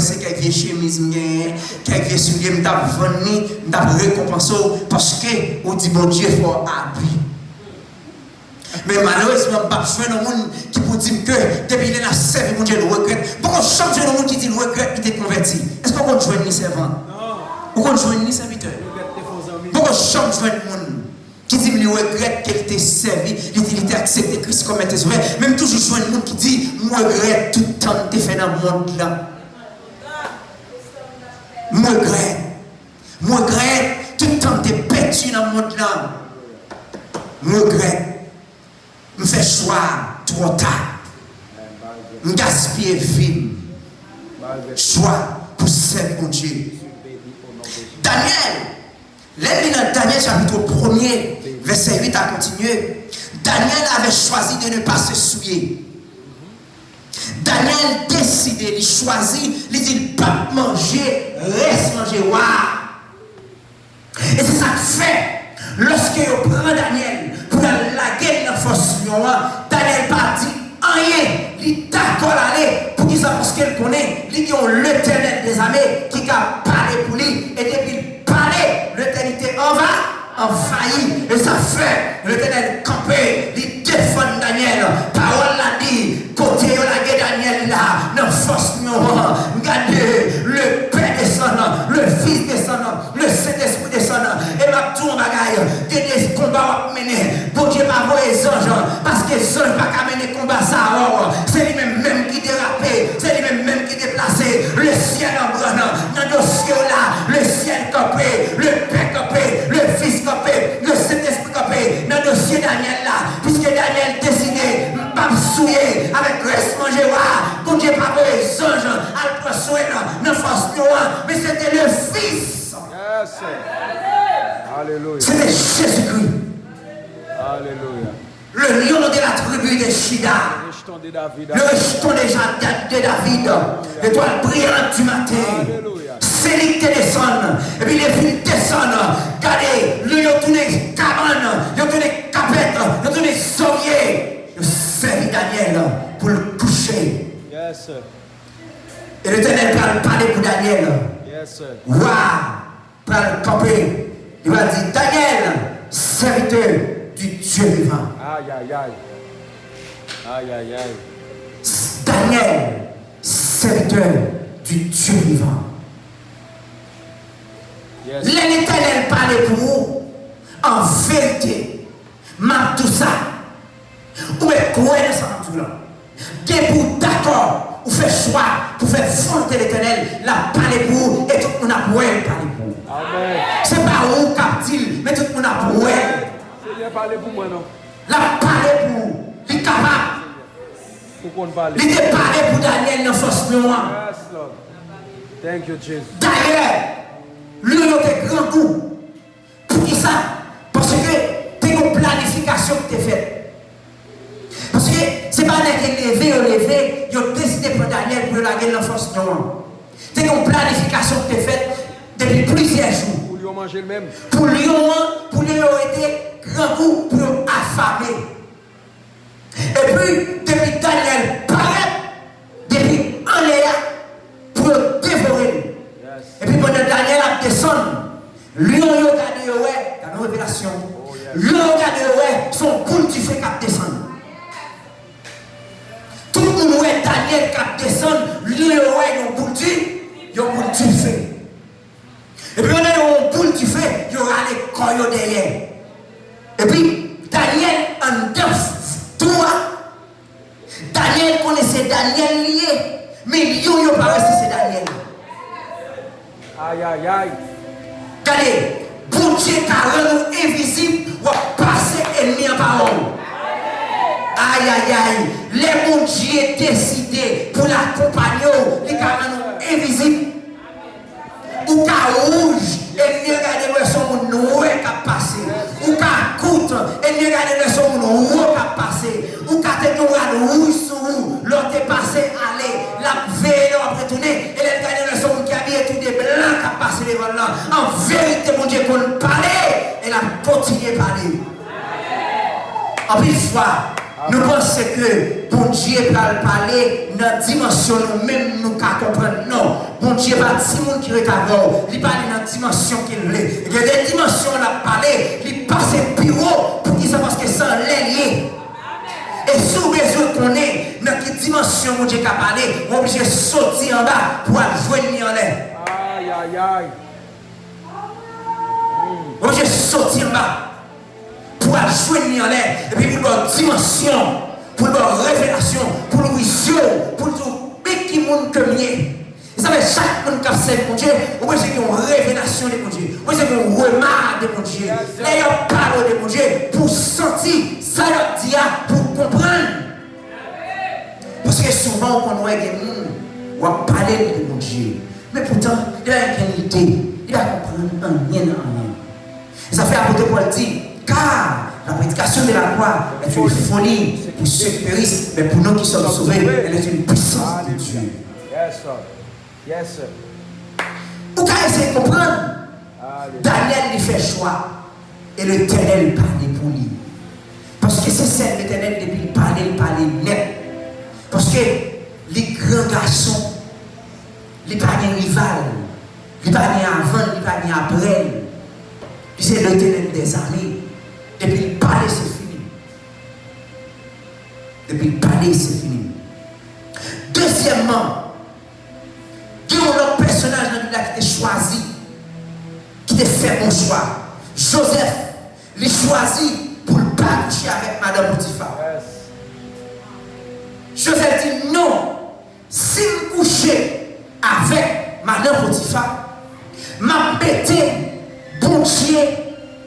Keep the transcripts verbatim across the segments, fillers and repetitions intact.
se kèk vye chemiz m genyen, kèk vye soulye m t ap vann li, m t ap rekonpanse w, paske ou di Bondye fè w abi. Men malerezman, m p ap jwenn yon moun ki pou di m ke depi lè l ap sèvi Bondye, l regrèt. M poko janm jwenn yon moun ki di l regrèt li te konvèti. Èske w konn jwenn li, sèvant? Ou konn jwenn li, sèvitè? M poko janm jwenn moun ki di m li regrèt ke li te sèvi, li te, li te aksepte Kris kòm Mèt e Sovè. Men m toujou jwenn moun ki di, "M regrèt tout tan m te fè nan mond lan. M regrèt. M regrèt tout tan m te pèdi nan mond lan. M regrèt. M fè chwa twò ta. M gaspiye vi m. Chwa pou sèvi Bondye." Daniel, lè n li nan Daniel chapit premye, vèsè uit a kontinye, Daniel avait choisi de ne pas se souiller. Daniel deside, li chwazi, li di l p ap manje rès manje wa a. E se sa k fè, lòske yo pran Daniel pou y al lage l nan fòs lyon an, Daniel pa di anyen, li dakò l ale. Poukisa? Paske l konnen li gen yon Letènèl dezame ki ka pale pou li, e depi l pale, letènite anva, anvayi. E sa fè Letènèl kanpe, li defann Danyèl. Pawòl la di, kote yo lage Danyèl la, nan fòs lyon an, gade, le Pè desann, le Fis desann, le Sentespri desann. E m ap di w yon bagay, gen de konba w ap mennen, Bondye pa voye zanj, paske zanj pa ka mennen konba sa a. Se li menm menm ki derape, se li menm menm ki deplase. Le syèl an brann nan dosye w la, le syèl kanpe, le Pè kanpe, le Fis kanpe, le Sentespri kanpe nan dosye Danyèl la, piske Danyèl deside, m p ap souye avèk rès manje wa a. Bondye pa voye zanj al pran swen l nan fòs lyon an, men se te le Fis. Yes, sir. Alelouya. Se te Jezikri. Alelouya. Le lion de la tribu de Juda. Le rejeton de David. Le rejeton de, Ja- de, de David. L'étoile brillante du matin. Alelouya. Se li ki te desann. Epi lè fin desann, gade, lyon yo tounen kabann, yo tounen kapèt, yo tounen zòrye. Yo sèvi Danyèl pou l kouche. Yes, sir. E Letènèl pral pale pou Danyèl. Yes, sir. Wa pral kanpe, li pral di, Daniel, serviteur du Dieu vivant. Aïe, aïe, aïe. Aïe, aïe, aïe. Daniel, serviteur du Dieu vivant. Yes. Lè Letènèl pale pou ou, an verite, m ap di w sa, ou mèt kwè nan sa m ap di w la. Depi w dakò, ou fè chwa pou fè volonte Letènèl, l ap pale pou ou, e tout moun ap wè l pale pou ou. Amèn. Se pa ou k ap di l, men tout moun ap wè l. Senyè, pale pou mwen, non. L ap pale pou ou. Li kapab. Ou konn pale. Li te pale pou Danyèl nan fòs lyon an. Yes, Lord. Thank you, Jesus. Dayè, lyon yo te grangou. Poukisa? Paske te gen yon planifikasyon ki te fèt. Paske se pa nèg yo leve, yo leve, yo deside pran Danyèl pou yo lage l nan fòs lyon an. Te gen yon planifikasyon ki te fèt depi plizyè jou. Pou lyon manje l menm. Pou lyon an, pou lyon yo rete grangou, pou yo afame. Epi, depi Danyèl parèt, depi anlè a, pou yo devore l. Yes. Epi pandan Danyèl ap desann, lyon yo gade yo wè, gade yon revelasyon. Oh, yes. Lyon yo gade yo wè, se yon boul dife k ap desann. Tout moun wè Danyèl k ap desann, lyon yo wè yon boul di, yon boul dife. Epi yo nan yon boul dife, yo rale kò yo dèyè. Epi Danyèl anndan f-, f-, twou a, Danyèl konnen se Danyèl li ye, men lyon yo pa wè si se Danyèl. Ayayay. Gade, Bondye ka rann ou envizib, w ap pase ènmi an pa wè w. Ayayay, lè Bondye deside pou l akonpanye w, li ka rann ou envizib. Ou ka wouj, ènmi an gade l wè se yon moun nwè k ap pase. Ou ka kout, ènmi an gade l wè se yon moun wo k ap pase. Ou ka te gen yon rad wouj sou ou, lè w te pase ale, l ap veye lè w ap retounen, e lè l gade l wè se yon moun ki abiye tou de blan k ap pase devan l lan. An verite, Bondye konn pale, e l ap kontinye pale. Anpil fwa, nou panse ke Bondye pral pale nan dimansyon nou menm nou ka konprann. Non, Bondye pa timoun ki ret avè w. Li pale nan dimansyon ke l vle. Gen de dimansyon l ap pale, li pase pi wo. Poukisa? Paske se anlè l ye. E si w bezwen konnen nan ki dimansyon Bondye ka pale, w oblije soti anba pou w al jwenn li anlè. Ay, ay, ay. W oblije soti anba pou w al jwenn li anlè, epi pou l ba w dimansyon, pou l ba w revelasyon, pou l ouvri zye w, pou l di w, men ki moun ke m ye. E sa fè chak moun k ap sèvi Bondye, ou bezwen gen yon revelasyon de Bondye, ou bezwen gen yon rema de Bondye. Lè y ap pale w de Bondye, pou w santi sa y ap di a, pou w konprann. Paske souvan ou konn wè gen moun, w ap pale l de Bondye, men poutan, li pa gen okenn lide, li pa konprann anyen nan anyen. E sa fè apot Pòl di, car la prédication de la croix est une folie pour ceux qui périssent, mais pour nous qui sommes sauvés, elle est une puissance de Dieu. Yes, sir. Yes, sir. Ou ka eseye konprann. Alelouya. Danyèl, li fè chwa. E Letènèl pale pou li. Paske se sèl Letènèl, depi l pale, l pale nèt. Paske li gran gason, li pa gen rival, li pa gen avan l, li pa gen apre l. Li se Letènèl dèzame. Depi l pale, se fini. Depi l pale, se fini. Dezyèmman, gen yon lòt pèsonaj nan Bib la ki te chwazi, ki te fè bon chwa. Jozèf, li chwazi pou l pa kouche avèk madanm Potifa. Jozèf di, non, si m kouche avèk madanm Potifa, m ap mete Bondye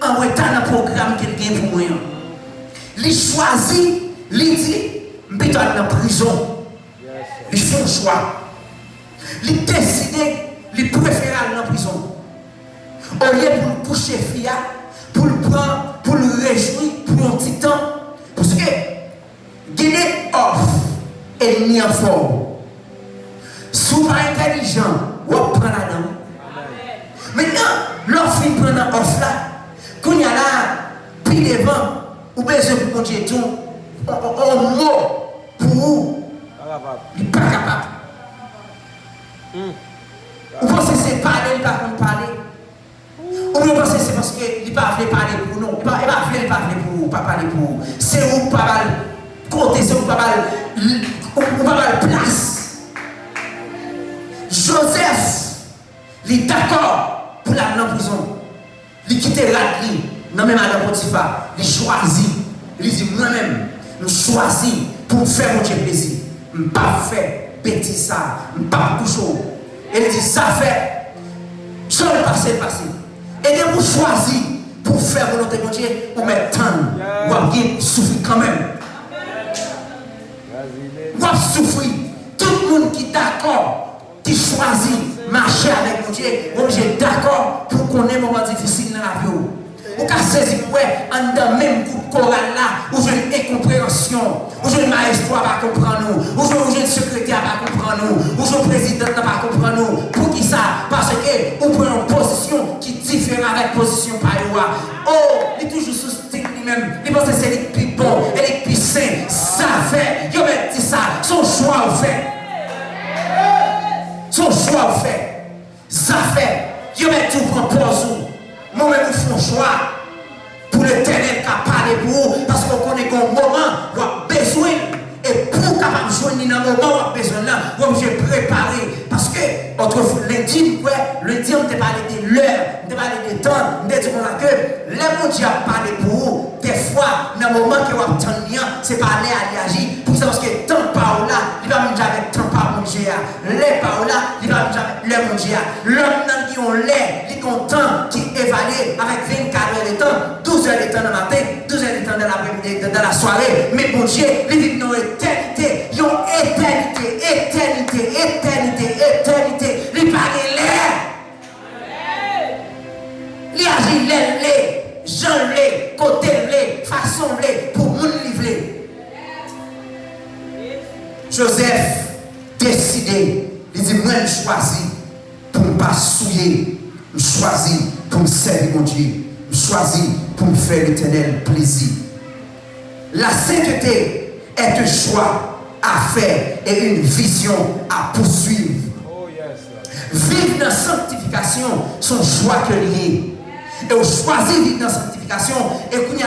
an reta nan pwogram ke l gen pou mwen an. Li chwazi, li di, m pito al nan prizon. Li fè yon chwa. Li deside, li prefere al nan prizon. Olye pou l kouche fi a, pou l pran, pou l rejwi pou yon ti tan. Paske gen de òf ènmi an fè w. Si w pa entèlijan, w ap pran ladan l. Mentnan, lè w fin pran nan òf la, kounye a la, pi devan, ou bezwen pou Bondye di w on, on, on mo pou ou. Li pa kapab. Ou panse se pale li pa konn pale? Oubyen ou panse se paske li pa vle pale pou ou? Non, li pa, li pa vle, li pa vle pou ou, pa pale pou ou. Se ou k pa ba l kote, se ou k pa ba l, ou, ou pa ba l plas. Jozèf, li dakò pou l al nan prizon. Li kite rad li nan men madanm Potifa. Li chwazi. Li di, mwen menm, m chwazi pou m fè Bondye plezi. M p ap fè betiz sa a. M p ap touche w. E li di, zafè, jan l pase, l pase. E depi w chwazi pou w fè volonte Bondye, ou mèt tann, w ap gen soufri kanmenm. W ap soufri. Tout moun ki dakò, ki chwazi mache avèk Bondye, w oblije dakò pou w konnen moman difisil nan lavi w. Ou ka sezi pou wè anndan menm gwoup koral la, ou jwenn enkonpreyansyon, ou jwenn mayestwo a pa konprann ou, ou jwenn, ou jwenn sekretè a pa konprann ou, ou jwenn prezidan nan pa konprann ou. Poukisa? Paske ou pran yon pozisyon ki diferan avèk pozisyon pa yo a. O, li toujou sou stik li menm, li panse se li k pi bon e li k pi sen. Zafè, yo mèt di sa, se yon chwa ou fè. Se yon chwa ou fè. Zafè, yo mèt di w pran pòz ou. Men ou menm ou fè yon chwa pou Letènèl ka pale pou ou, paske w konnen gen yon moman w ap bezwen l. E pou w kapab jwenn li nan moman w ap bezwen l lan, w oblije prepare. Paske, otrefwa, lendi, m kwè, lendi an, m te pale de lè, m te pale de tan, m te di konsa ke lè Bondye ap pale pou ou, dèfwa, nan moman ke w ap tann li an, se pa lè a li aji. Poukisa? Paske tan pa w la, li pa menm jan avèk tan pa Bondye a. Lè pa w la, li pa menm jan avèk lè Bondye a. Lòm nan gen yon lè, li gen yon tan ki evalye avèk vennkat è de tan, douz è de tan nan maten, douz è de tan nan lapremidi, dan, dan lasware. Men Bondye, li viv nan yon etènite, yon etènite, etènite, etènite, etènite. Li pa gen lè. Li aji lè l vle, jan l vle, kote l vle, fason l vle, pou moun li vle. Jozèf deside, li di, mwen, m chwazi pou m pa souye, m chwazi pou m sèvi Bondye, m chwazi pou m fè Letènèl plezi. La sainteté est un choix à faire et une vision à poursuivre. Oh, yes, sir. Viv nan sanktifikasyon, se yon chwa ke l ye. E w chwazi viv nan sanktifikasyon, e kounye a,